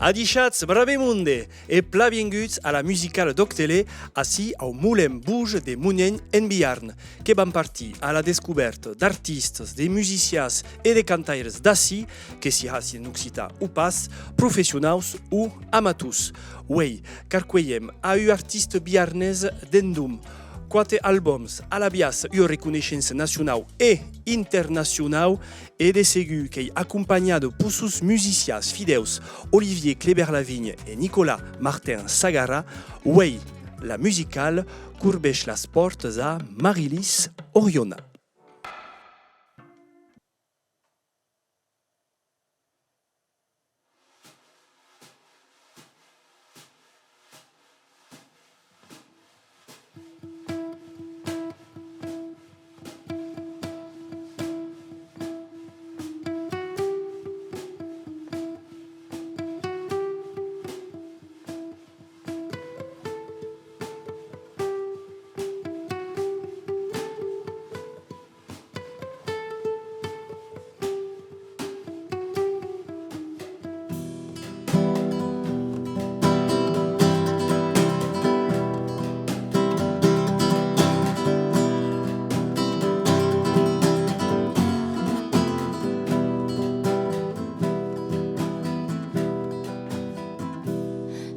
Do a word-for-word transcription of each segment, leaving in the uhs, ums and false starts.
Adishatz, brave monde, e plan vienguts a la musicala d'Òctelè, ací au Molin Bouge de Monenc en Biarn, que vam partir a la descobèrta d'artistas, de musicians e de cantaires d'ací, que s'i hassin occitan o pas, professionaus o amators. Uei, qu'arcuelhem a ua artista biarnesa d'endom, quate albums, alavetz ua reconeishença nacionau e internacionau, e de segur qu'ei acompanhada peus sos musicians fidèus Olivier Clébert-Lavigne e Nicolas Martin Sagarra. Uei, la musicala corbeish las pòrtas a Marie-Lise Oriona.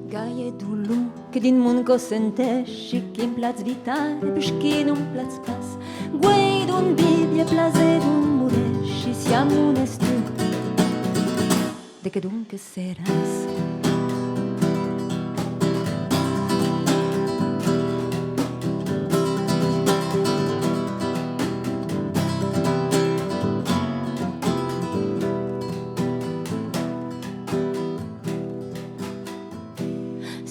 Gaire dolor que dins mon còr senteishi, quin platz vitar e puish quin non platz pas. Guei d'on vivi e plaser d'on moreishi, siam on es tu, de que donc seràs?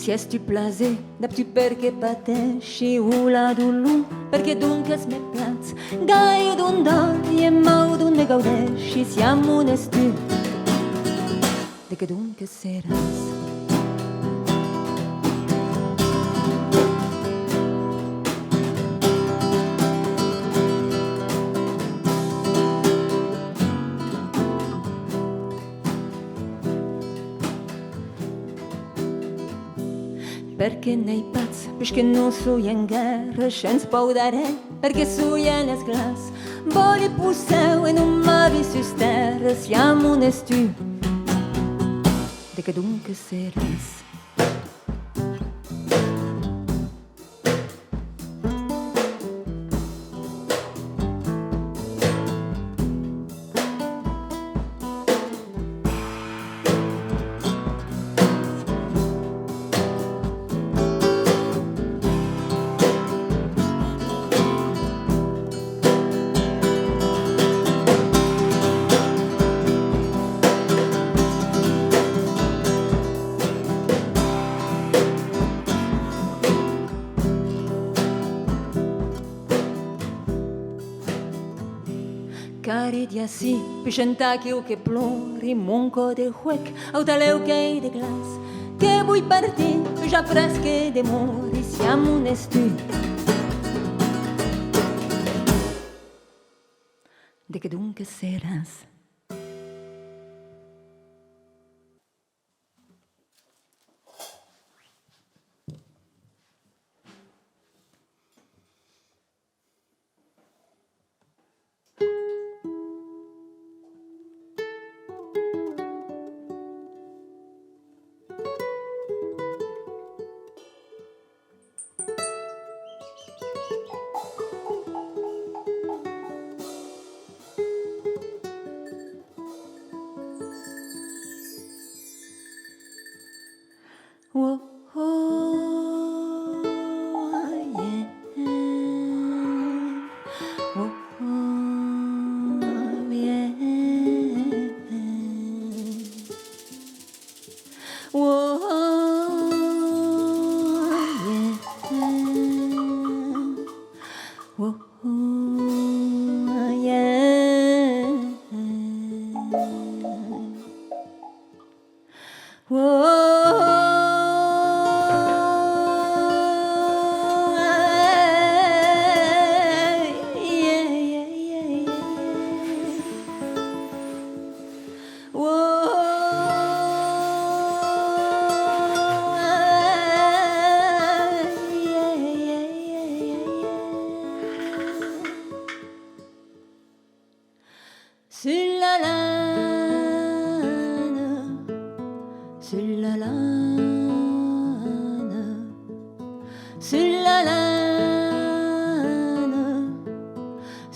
Si es tu plaser, dab tu perqué pateishi, o la dolor, perqué donques me platz? Gaire d'on dòri e mau d'on me gaudeishi, siam on es tu, de que donques seràs? Perqué n'ei pas, puish que non soi en guèrra, shens paur d'arren, perqué soi en esclàs. Vòli possèu e non m'avi sus tèrra, siam on es tu, de que donc seràs? Qu'arri d'ací, puish entà aquiu que plori, mon còr de huec, au talèu qu'ei de glaç. Que voi partir, ja après que demori, siam on es tu, de que donc seràs?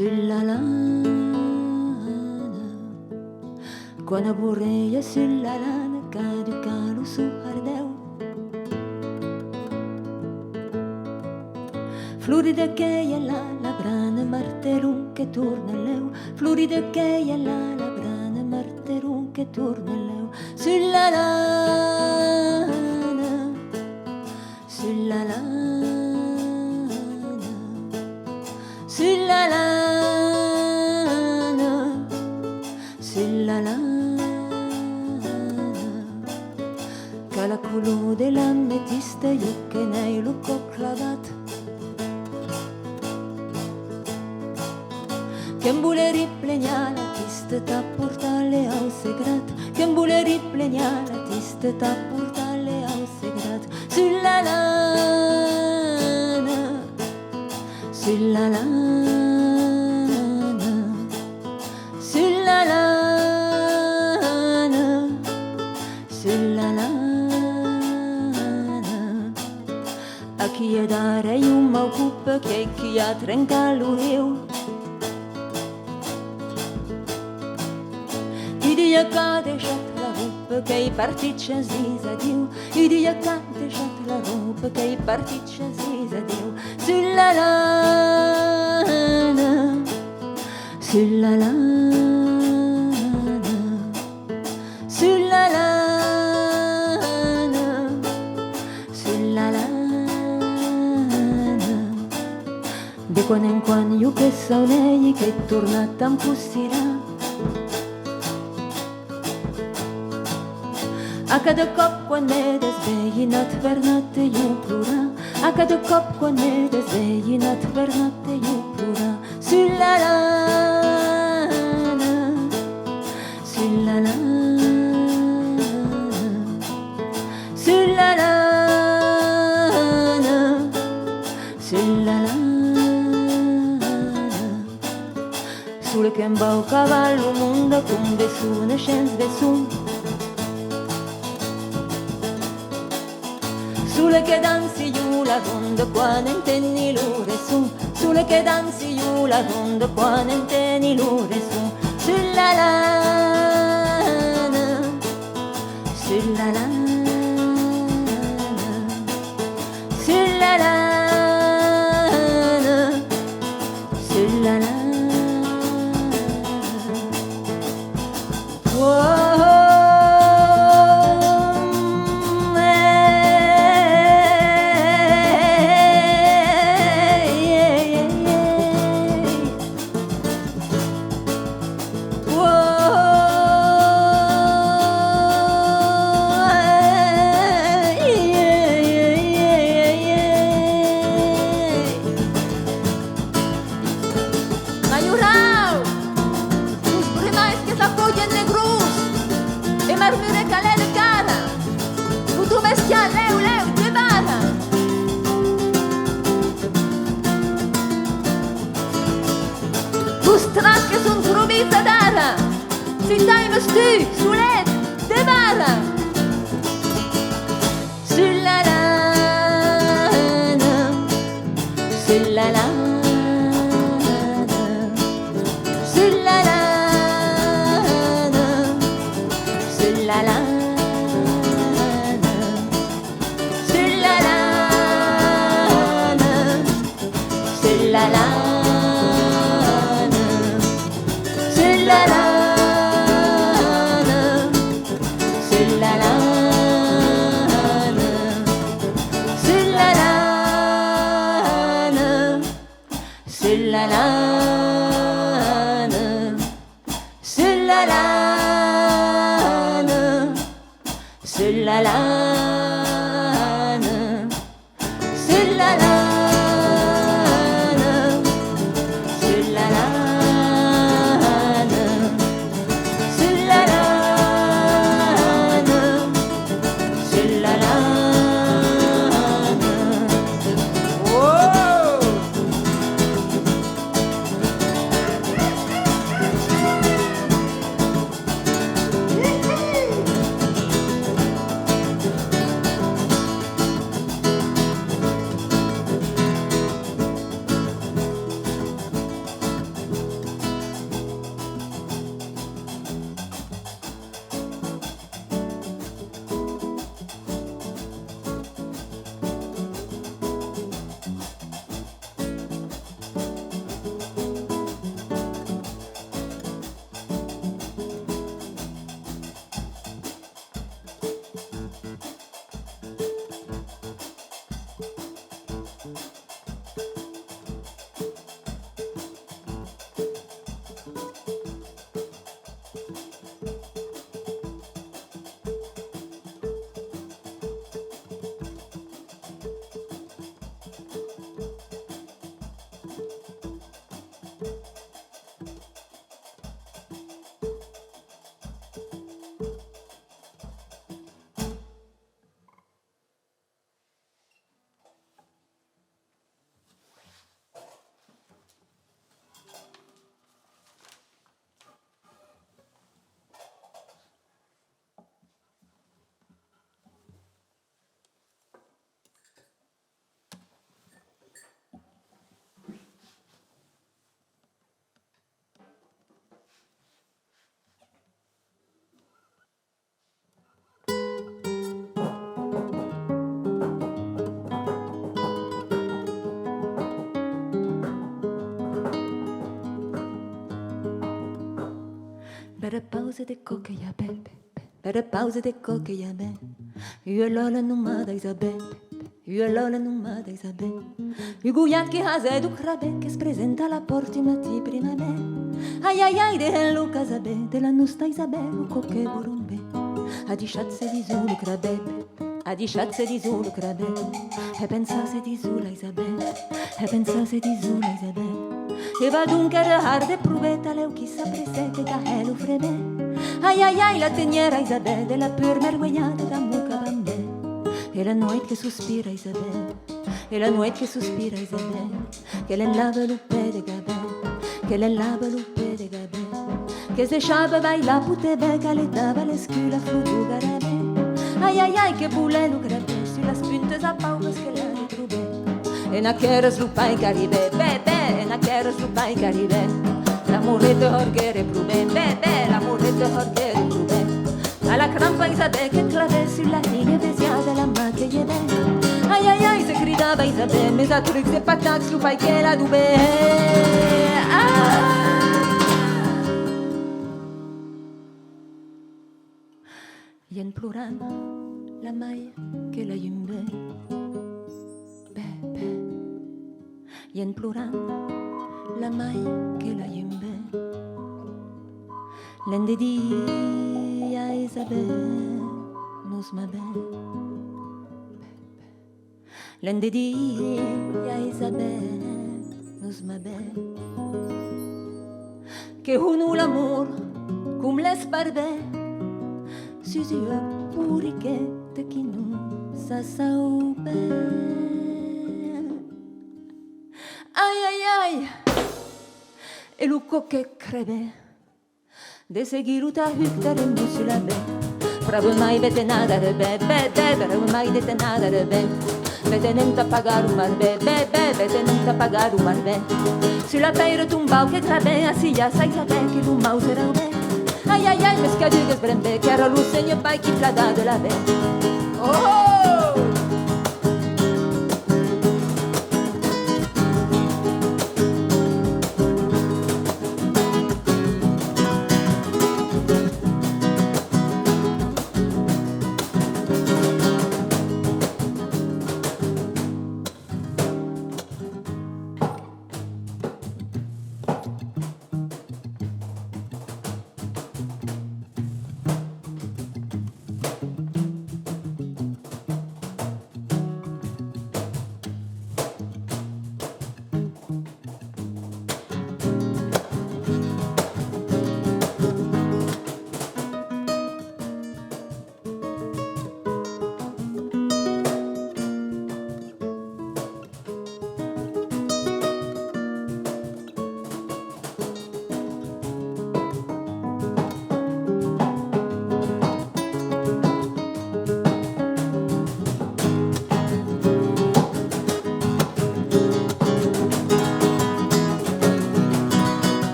Sus la lana, quan aborreja sus la lana, caduca lo sohardèu. Florida qu'ei la, la brana martelon que torna lèu. Florida qu'ei la, la brana martelon que torna lèu. Sus la lana, sus la lana, sus la lana, sus la lana. Qu'a la color de l'ametista, jo que n'èi lo còp clavat. Que'm volerí plenhar la tista tà portar-le au segrat. Que'm volerí plenhar la tista tà portar-le au segrat. Sus la lana, sus la lana, sus la lana, sus la lana. Aquí adara jo m'aucupa qu'ei qui a trencat lo riu. Ua dia qu'a deishat la ropa qu'ei partit chas dits adiu. Ua dia qu'a deishat la ropa qu'ei partit chas dits adiu. Sus la lana, sus la lana, sus la lana, sus la lana. De quan en quan jo que saunèi, qu'ei tornat a empossirar. A cada còp quan me desvelhi, nat per nat, jo plorar. A cada còp quan me desvelhi, nat per nat, jo plorar. Sus la lana, sus la lana, sus la lana, sus la lana. Sola que'm vau cavar lo monde com besson e shens besson. Sola que danci jo la ronda quan enteni lo resson. Sola que danci jo la ronda quan enteni lo resson. Sus la lana, sus la lana, sus la lana, sus la lana. Majorau! Los brumais que s'afolhan negrós e marmure calè de cara, lo trobes ja lèu, lèu, de bara. Los trasques son trobits adara, si t'aimes tu, solet, de bara. Sus la lana, sus la lana, sus la lana, sus la lana, sus la lana. Sus la lana, sus la lana, sus la lana, sus la lana, sus la lana, sus la lana, sus la lana. Sus la lana, sus la lana, sus la lana, sus la lana. Oh! Prepausa de cò que i a ben, ben, ben. Prepausa de cò que i a ben. Ua lòla nomada Isabel, ben, ben. Ua lòla nomada Isabel. Un gojat que hasa deu crabè, que's presenta a la pòrta un matin primavèr. Ai, ai, ai, de hèn lo casabè, de la nosta Isabel, lo còc que vòl un ben. Adishatz-se, dison, lo crabè, ben, ben. Adishatz-se, dison, lo crabè. E pensatz-se, dison, la Isabel. E pensatz-se, dison, la Isabel. E va donc èra hard de probè, talèu qui s'apressèc e gahèc lo frebè. Ai, ai, ai, la tenièra Isabel, de la pur mervelhada damb lo cabambè. E la nueit que sospira Isabel, e la nueit que sospira Isabel, que l'enlava lo pè de gavèl, que l'enlava lo pè de gavèl, que's deishava bailar potebè, que le dava l'escula flor deu garabè. Ai, ai, ai, que volè lo crabè, sus las puntas a paumas que la retrobè. En aqueras lo pair qu'arribè, bè, bè, en aqueras lo pair qu'arribè. La moreta horguère pro ben, bè, bè, la moreta horguère pro ben. A la crampa Isabel que clavè sus la hilha vesiada la man que i avè. Ai, ai, ai, se cridava Isabel, mes a trucs de patacs lo pair que l'adobè. Ah! I en plorant la mair que la iumbè. Bè, bè. I en plorant la mair que la iumbè. L'endedí a Isabel nos mabè. Bè, bè. L'endedí a Isabel nos mabè. Que hon l'amor com l'esparbè sus ua borriqueta qui non s'assaubè. Ai, ai, ai! E lo còc que crebè. De seguir lo tahuc d'arrembo sus la bè. Brave mai, bè te n'adarè bè, bè, bè, brave mai de te n'adarè bè. Bè te ne'n tà pagar lo marbè, bè, bè, bè te ne'n tà pagar lo marbè. Sus la pèira tombau que cravè, ací i a sai saber que lo mau serà bè. Ai, ai, ai, mes qu'adugues brembè, qu'èra lo senhor pair qui pladà de la bè. Oh!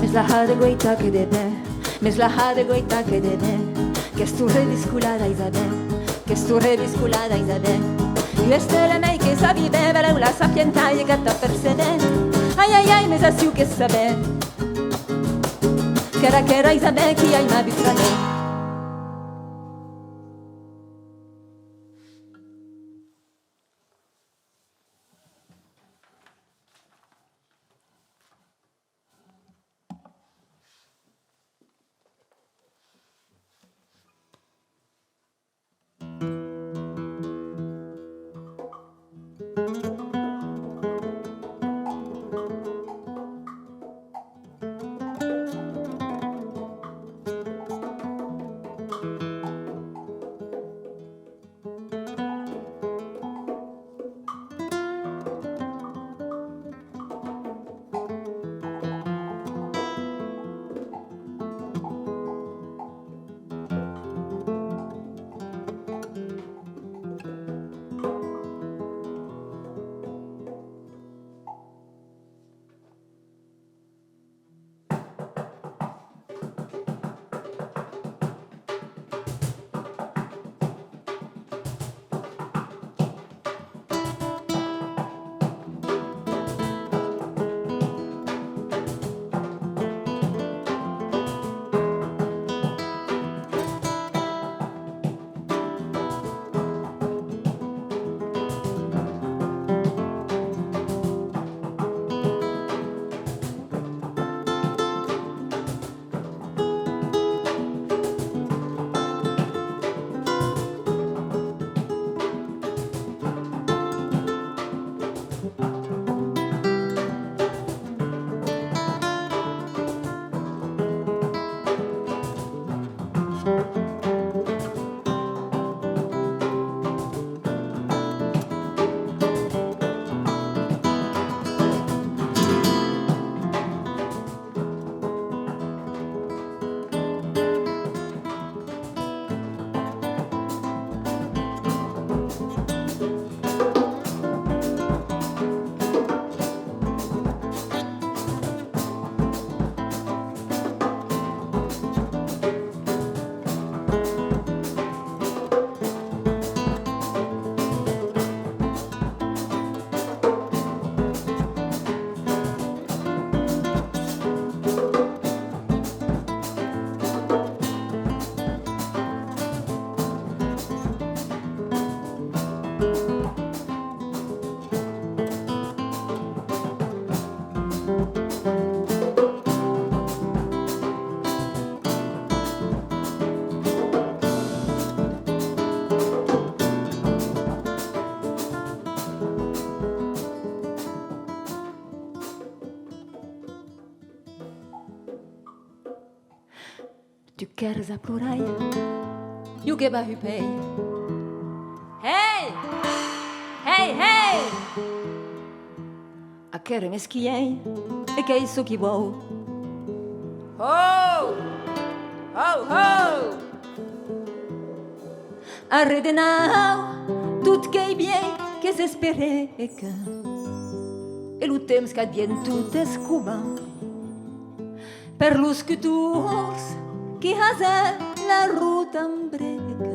Mes la ha de goitar que de ben, mes la ha de goitar que de ben, qu'estó reviscolada Isabel, qu'estó reviscolada Isabel. Ua estela mei que s'avivè, belèu la sapientai e gata per se ben. Ai, ai, ai, mes aciu que sabè, qu'èra aquera Isabel qui ai mabut tramè. Tu queres a plorar, jo que bahu pèi. Hei! Hei, hei! Aquerem esquièi, e qu'ei çò qui vòu. Ho! Ho, ho! Arren de nau, tot qu'ei vielh que s'espereca, e lo temps qu'ac vien tot escovar. Per los cotors qui hasen la rota en breca,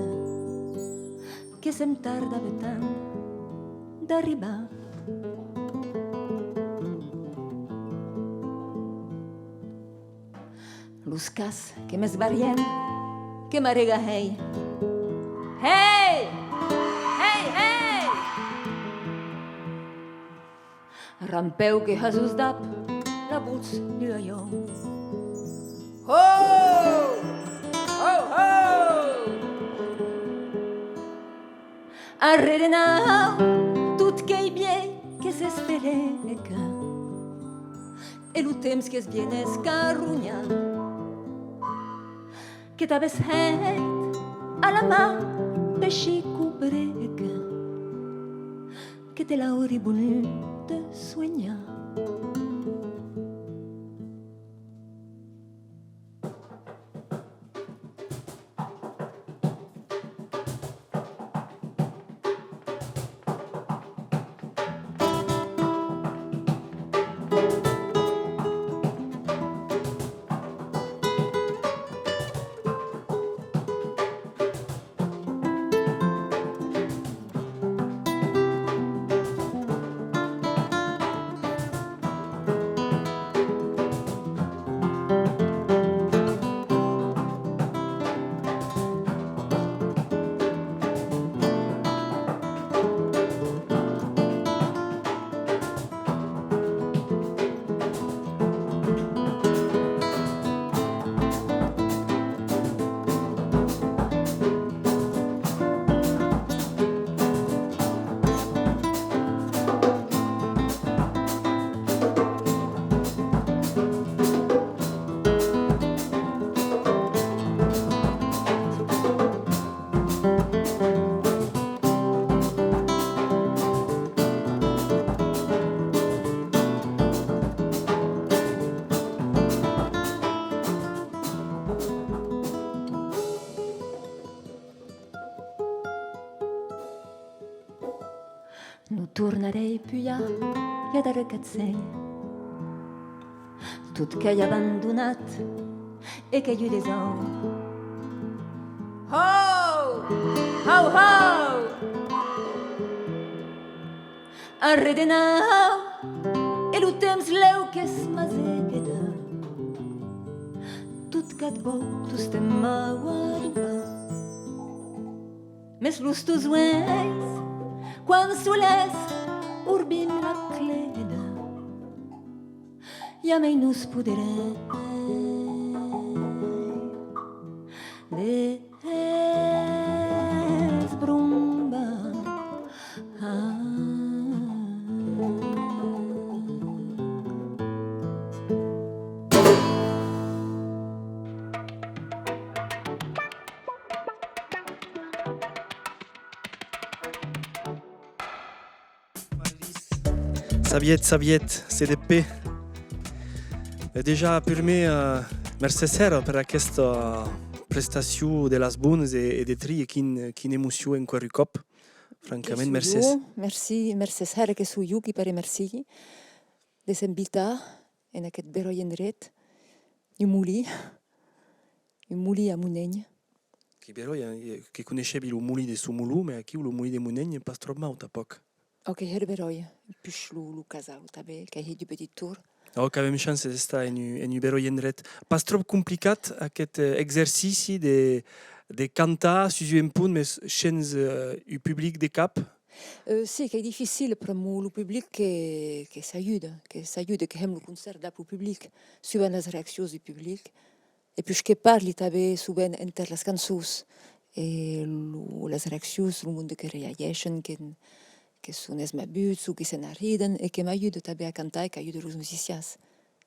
que se'm tardava tant d'arribar. Los cans que m'esbarrien, que m'arrega hei. Hei! Hei, hei! Rampèu que hasós dab la votz d'un ajon. Ho! Ho, ho! Arren de nau, tot qu'ei vielh que s'espereca, e lo temps que's vien escarronhar. Que t'avès hèit a la man de Chicobreca, que te l'auri volut suenhar. Non tornarèi pujar, i a d'ara quate sèi. Tot qu'èi abandonat e qu'èi un desau. Hau! Hau, hau! Arren de nau, e lo temps lèu que's masega. Tot qu'at vòu tostemp mau adobar. Mes los tos uelhs, quan solèrs orbim la cleda, jamei nos poderem desbrombar. Ah. Sabiet, sabiet, se de pè. E dejà, purmèr, eh, mercés hèra per aquesta prestacion de las bonas e, e de tria, e quin, quina emocion enqüèra un còp. Francament, mercés. Que soi jo, merci, mercés hèra, que soi jo qui per remerciar de s'envitar en aqueth beròi endret, un molin, un molin a Monenha. Qu'ei beròi, eh, que coneishevi lo molin de Somolon, mès aquiu lo molin de Monenha, pas tròp mau, tanpòc. Òc, qu'ei hèra beròi, puish lo, lo casau tanben, qu'ei hèit un petit torn. Òc, qu'avem chance d'estar en un, en un beròi endret. Pas tròp complicat, aqueth, eh, exercici de, de cantar sus un empont, mes shens, eh, un public de cap? Eh, si, qu'ei dificil, pr'amor lo public que, que s'ajuda, que s'ajuda, que hèm lo concèrt dab lo public, suivant las reaccions du public, e puish que parli tanben sovent enter las cançons, e lo, las reaccions, lo monde que reageissen, que, que son esmabuts o que se n'arriden, e que m'ajuda tanben a cantar e qu'ajuda los musicians.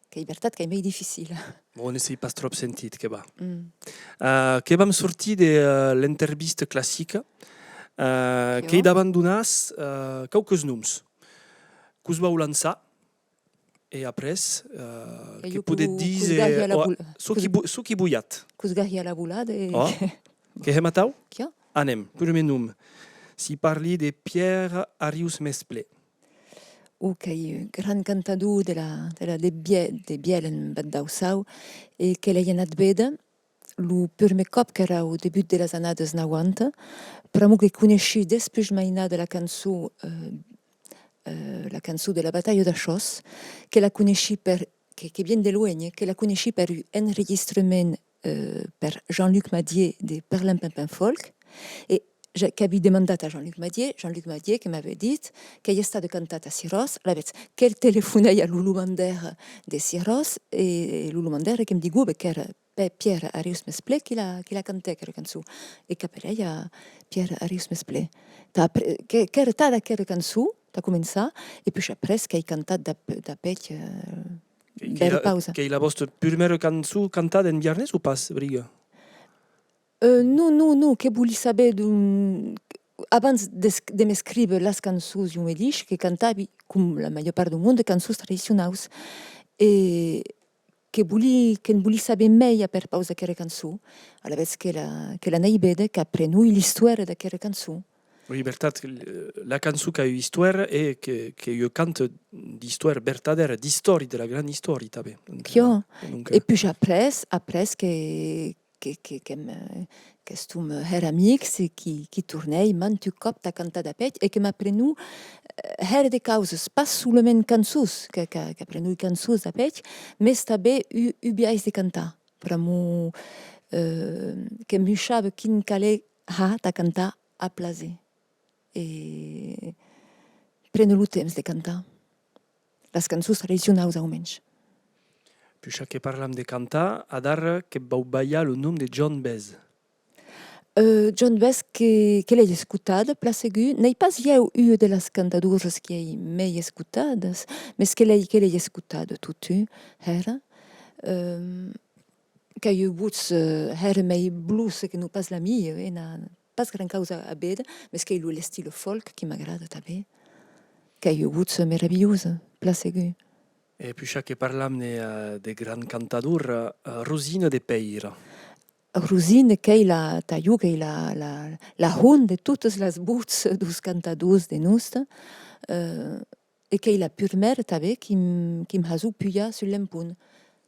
Qu'ei vertat qu'ei mei dificil. Bon, ne sei pas tròp sentit, que va. Mm. Eh, que vam sortir de, eh, l'intervista classica. Eh, qu'ei d'abandonar, eh, quauques noms. Que'us vau lançar. E après, eh, que podetz díser, çò qui vo-, çò qui voiatz. Que'us gahi a la volada e... Ò, que hèm atau? Anem, prumèr nom. Si parli de Pierre Arius Mesplé. O qu'ei un grand cantador de la, de la, de Biè-, de Bièl en Vath d'Aussau, e que l'èi anat véder lo purmèr còp, qu'èra au debut de las annadas nauanta, pr'amor que coneishi despuish mainada la cançon, eh, eh, la cançon de la batalha d'Achoss, que la coneishi per, que, que vien de luenh, que la coneishi per un enregistrament, eh, per Jean-Luc Madier de Perlin Pinpin Folk, e ja, qu'aví demandat a Jean-Luc Madier, Jean-Luc Madier que m'avè dit qu'èi estat cantat a Siròs, alavetz, que telefonèi a Loulou Mandère de Siròs, e Loulou Mandère que'm digó, ben, qu'èra Pe-, Pierre Arius Mesplé qui la, qui la cantèc, aquera cançon. E qu'apelèi a Pierre Arius Mesplé. Tà apre-, que, qu'èra tad aquera cançon, tà començar, e puish après qu'èi cantat dab-, dab eth, eh, bèra pausa. Qu'ei la vòsta prumèra cançon cantada en biarnés o pas, Briga? Eh, non, non, non, que voli saber d'un, abans d'es-, de m'escríver las cançons, jo medish, que cantavi, com la màger part deu monde, cançons tradicionaus. E que voli, que'n voli saber mei a perpaus d'aquera cançon, alavetz que la, que l'anèi véder, qu'aprenoi l'istoèra d'aquera cançon. Oui, vertat, que, eh, la cançon qu'a ua istoèra e que, que ua canta d'istoèra vertadèra, d'istòri, de la grana istòri, tanben. Donc, quiò. Eh, donc, e puish après, après que, que, que, que me, qu'estom hèra amics e qui, qui tornèi mantuc còp tà cantar dab eth e que m'aprenon, eh, hèra de causas, pas solament cançons, que, que, qu'aprenoi cançons dab eth, mes tanben un, un biais de cantar, pr'amor, eh, que m'ushava quin calè har tà cantar a plaser. E préner lo temps de cantar. Las cançons tradicionaus, au mensh. Puish que parlam de cantar, adara que vau balhar lo nom de John Bess. Eh, John Bess que, que l'èi escotada, plan segur. N'ei pas ieu ua de las cantadoras qui èi mei escotadas, mes que l'èi, que l'èi escotada totun, hèra. Eh, qu'a ua votz, eh, hèra mei blusa que non pas la mia, eh, n'a pas gran causa a véder, mes qu'ei lo, l'estil folk qui m'agrada tanben. Qu'a ua votz meravilhosa, plan segur. E puish que parlam de, eh, de gran cantador, eh, Rosina de Pèira. Rosina qu'ei la, tà jo, qu'ei la, la, la hont de totas las votz deus cantadors de nosta, eh, e qu'ei la purmèra tanben qui'm, qui'm hasó pujar sul lempon.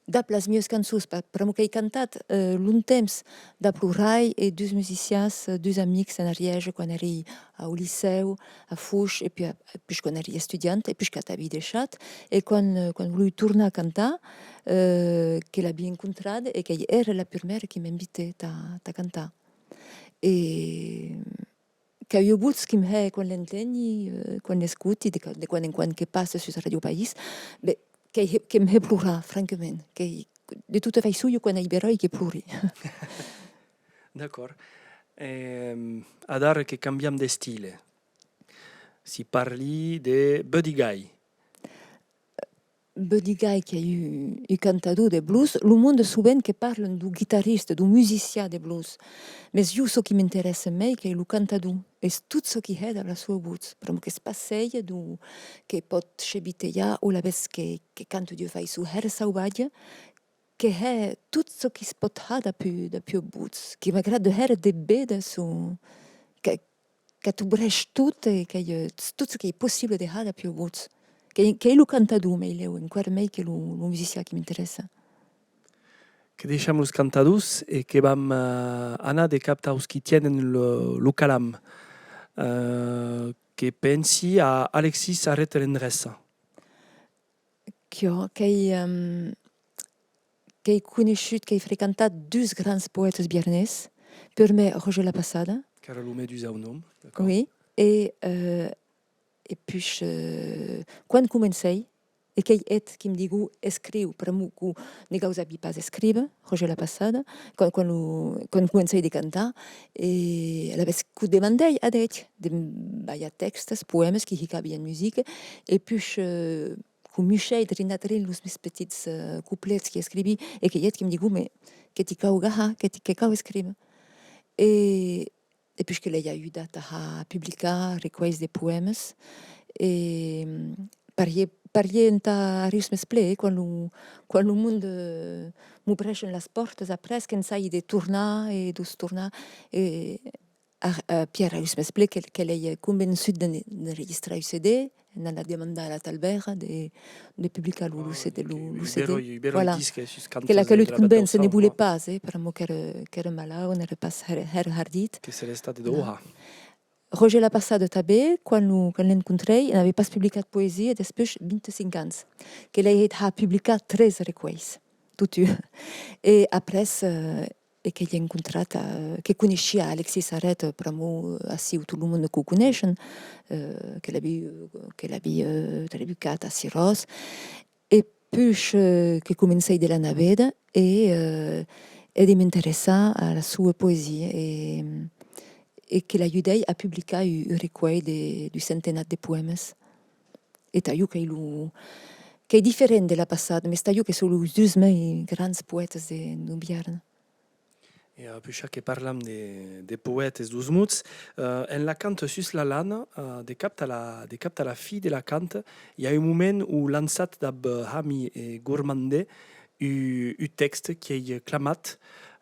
Dab las mias cançons, pa-, pr'amor qu'èi cantat, eh, longtemps dab lo rai e dus musicians, eh, dus amics en Arièja, quan èri au licèu, a Foish, e puish, a, puish quan èri estudianta, e puish qu'at aví deishat, e quan, eh, quan volui tornar cantar, eh, que l'aví encontrada, e qu'ei era la purmèra qui m'invitèc tà, tà cantar. E qu'a ua votz qui'm hè, quan l'entenhi, eh, quan l'escoti, de, de quan en quan que passa sus Ràdio País, be, que, que'm hè plorar, francament. Que, de tota faiçon, jo quan èi beròi que plori. D'acòrd. Ehm, adara que cambiam d'estile. Si parli de Buddy Guy. Buddy Guy qu'ei un, un cantador de blues. Lo monde sovent que parlan deu guitarrista, deu musician de blues. Mes jo, çò qui m'interèssa mei, qu'ei lo cantador. Es tot çò qui hè dab la soa votz. Pr'amor que's passeja, deu, que pòt chevitejar, o lavetz que, que canta d'ua faiçon hèra sauvatja, que hè tot çò qui's pòt har dab ua, dab ua votz, que m'agrada hèra de véder çò, que, qu'at obreish tot e qu'ei, eh, tot çò qu'ei possible de har dab ua votz. Qu'ei, qu'ei lo cantador, meilèu, enqüèra mei que lo, lo musician qui m'interèssa. Que deisham los cantadors e que vam, eh, anar de cap taus qui tienen lo, lo calam. Eh, que pensi a Alexis Arret Lendressa. Quiò, qu'ei, ehm, qu'ei coneishut, qu'ei frequentat dus grans poètas biarnés, purmèr Roger Lapassada. Qu'èra lo mè dusau nom, d'acòrd. Oui, e, eh, e puish, eh, quan comencèi, e qu'ei eth qui'm digó: escriu, pr'amor que ne gausavi pas escríver, Roger Lapassada, quan, quan lo, quan comencèi de cantar, e alavetz que'u demandèi ad eth de balhar tèxtes, poèmes qui hicavi en musica, e puish, eh, comushèi drin a drin los mes petits, eh, coplets qui escrivi, e qu'ei eth qui me digó: "Mes que t'i cau gahar, que t'i, que cau escriver." E, e puish que l'èi ajudat a har publicar recuelhs de poèmes, e, mm, parier, parier entà arrius mes ple, eh, quan lo, quan lo monde, eh, m'obrèshen las pòrtas après, que'n sai de tornar e de'us tornar, e, a, a Pierre Ausmesple, que, que l'ei convençut d'en-, d'enregistrar un C D, n'anà demandar a la Talbèra de, de publicar lo, lo C D, lo, lo C D. Voilà. Que l'a calut convéncer, ne volè pas, eh, pr'amor qu'èra, qu'èra malaut, n'èra pas hèra, hèra hardit. Que se l'estat de Doha. Roger Lapassade tanben, quan lo, quan l'encontrèi, n'avè pas publicat poesia despuish vint-e-cinc ans. Que l'èi hèit har publicar tres recuelhs, totun. E après, eh, e que l'èi encontrat, eh, que coneishia Alexis Arret, eh, pr'amor, eh, aciu tot lo monde que'u coneishen, eh, que l'avè, eh, que l'avè, eh, traducat a Siròs, e puish, eh, que comencèi de la naveda e, eh, e de m'interessar a la sua poesia e, e que l'ajudèi a publicar un, un recuelh de, d'un centenat de poèmes. E tà jo qu'ei lo, qu'ei diferent de Lapassade, mes tà jo que son los dus mei grans poètas de, deu Biarn. E, eh, puish que parlam de, de poètes deus mots, eh, en la canta Sus la lana, eh, de cap tà la, de cap tà la fin de la canta, i a un moment on lançatz dab, eh, Hami e Gourmandais un, un tèxte qui ei clamat,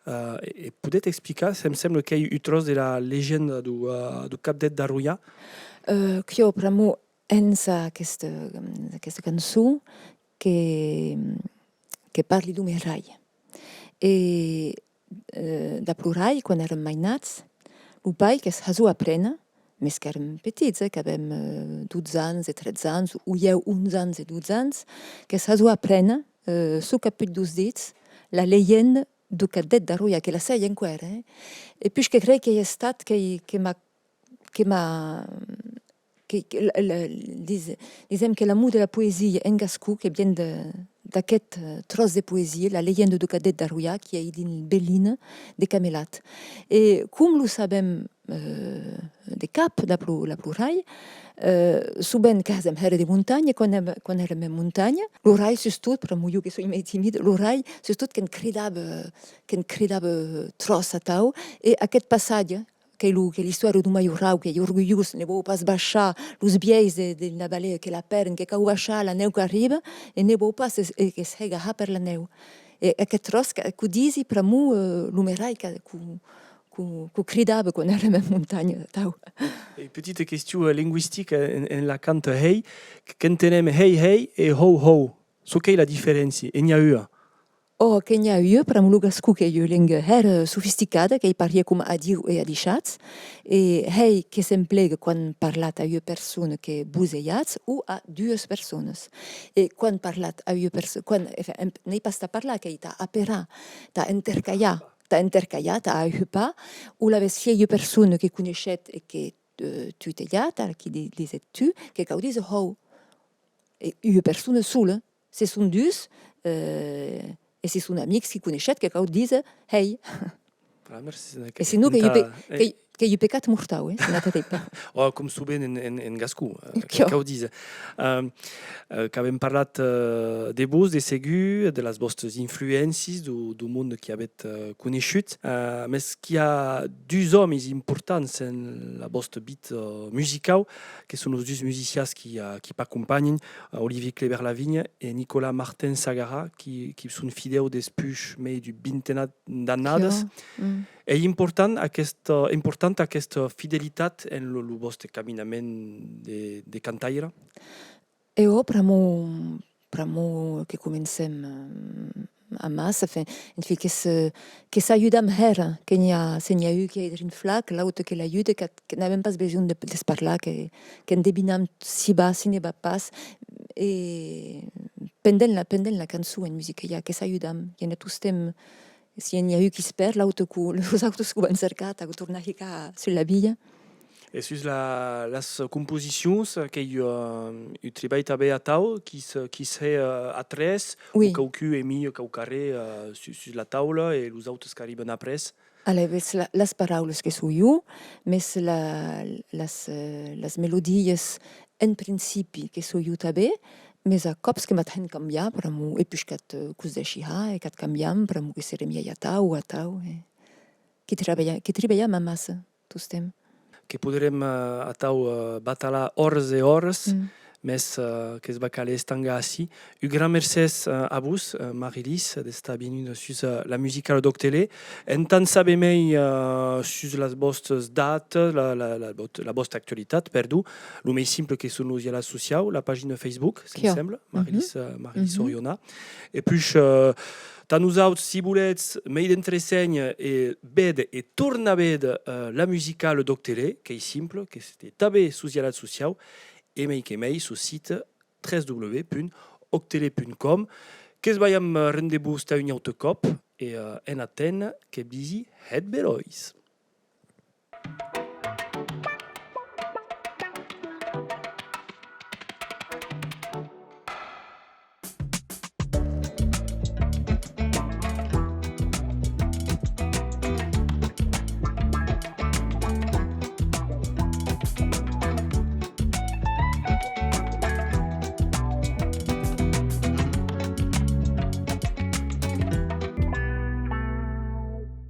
eh, e, e podetz explicar, se'm sembla qu'ei un tròç de la legenda deu, eh, deu Cap d'Èth d'Arroià? Eh, quiò, pr'amor, hèn aquesta, aquesta cançon que, que parli deu me hrair. E, eh, dab lo hrair, quan èrem mainats, lo pair que's hasó apréner, mes qu'èrem petits, eh, qu'avèm, eh, dotze ans e tretze ans, o ieu onze ans e dotze ans, que's hasó apréner, eh, suu caput deus dits, la legenda deu Cap d'Èth d'Arroià, que la sèi enqüèra, eh? E puish que crei qu'ei estat, qu'ei, que m'a que m'a, que, que la, la, dis-, disem que l'amor de la poesia en gascon que vien de, d'aqueth, eh, tròç de poesia, la legenda deu Cap d'Èth d'Arroià, qui ei dins Belina de Camelat. E com lo sabem, eh, de cap, dab lo, dab lo hrair, eh, sovent qu'asem hèra de montanha, quan èm-, quan èrem en montanha, lo hrair sustot, pr'amor jo que soi mei timida, lo hrair sustot que'n cridava, que'n cridava tròç atau, e aqueth passatge, qu'ei lo, qu'ei l'istòria deu majorau, qu'ei orgulhós, ne vòu pas baishar los biais de, de la valèa, que la pèrden, que cau baishar la nèu qu'arriba, e ne vòu pas es-, e que's hè gahar per la nèu. E aqueth tròç que, que'u disi pr'amor, eh, lo me hrair que, que'u, que'u, que'u cridava quan èrem en montanha, atau. E petita question, eh, lingüistica en, en la canta hei, qu'entenem hei hei e hou hou. Çò qu'ei la diferéncia? E n'i a ua? Ò, que n'i a ua, pr'amor lo gascon qu'ei ua lenga hèra sofisticada, qu'ei parier coma adiu e adishatz, e hei que s'emplega quan parlatz a ua persona que vos aijatz o a duas personas. E quan parlatz a ua perso-, quan, enfin, em-, n'ei pas tà parlar, qu'ei tà aperar, tà entercalhar, tà entercalhar, tà ahupar, o lavetz si ei ua persona que coneishetz e que, eh, tu t'aijatz, a qui di-, disetz tu, que cau díser hou. E ua persona sola, se son dus, eh, e se son amics qui coneishetz, que cau díser hei. Ah, merci. E sinon, qu'ei un pe-, qu'ei, qu'ei un pecat mortau, eh, se n'atarrei pas. Ò, com sovent en, en, en gascon, eh, que cau díser. Eh, eh, qu'avem parlat, eh, de vos, de segur, de las vòstas influéncias, deu, deu monde qui avètz, eh, coneishut, eh, mes qu'i a dus òmis importants en la vòsta vita, eh, musicau, que son los dus musicians qui, eh, qui m'acompanhan, eh, Olivier Clébert-Lavigne e Nicolas Martin-Sagara, qui, qui son fidèus despuish mei d'un vintenat d'annadas. Ei important aquesta, important aquesta fidelitat en lo, lo vòste caminament de, de cantaire? E ò, pr'amor, pr'amor que comencem, eh, amassa, enfin, enfin, que se, que s'ajudam hèra, que n'i a, se n'i a un qui ei drin flac, l'aute que l'ajude, que, que n'avem pas besonh de, de's parlar, que, qu'endevinam si va, si ne va pas, e pendent la, pendent la cançon en musica, ja, que s'ajudam, i en a tostemps, si n'i a un qui's pèrd, l'aute cou-, los autes cou van cercar, tà tornar hicar sus la via. E sus la, las composicions, qu'ei, eh, un tribalh tanben atau, qui's, qui's hè, eh, a tres, o quauqu'un a mis quauquarren, eh, sus, sus la taula e los autes qu'arriban après? Alavetz, la, las paraulas que soi jo, mes la, las, eh, las melodias en principi que soi jo tanben, Mes a còps que m'at hèn cambiar, pr'amor, e puish qu'at, eh, cosdèshi har, e qu'at cambiam, pr'amor que serem ja atau o atau, e que trabalha-, que tribalham amassa, tostemp. Que poderem, eh, atau, eh, batalar òras e òras, mes, eh, que's va caler estangar ací. Un gran mercés, eh, a vos, eh, Marilys, d'estar vienuda sus, eh, la musicala d'Òc Tele. Entà 'n saber mei, eh, sus las vòstas datas, la, la, la vòt-, la vòsta actualitat, perdon, lo mei simple que son los hialats sociaus, la pagina Facebook, se'm sembla, Marilys, eh, Marilys Soriona. E puish, eh, tà nosauts, si volètz mei d'entresenha e véder e tornar véder, eh, la musicala d'Òc Tele, qu'ei simple, qu'estei tanben sos hialats sociaus, e mei que mei sos site tres w punt òctele punt com. Que's balham rendez-vous tà un aute còp, e, eh, en atent, que visi hèt beròis.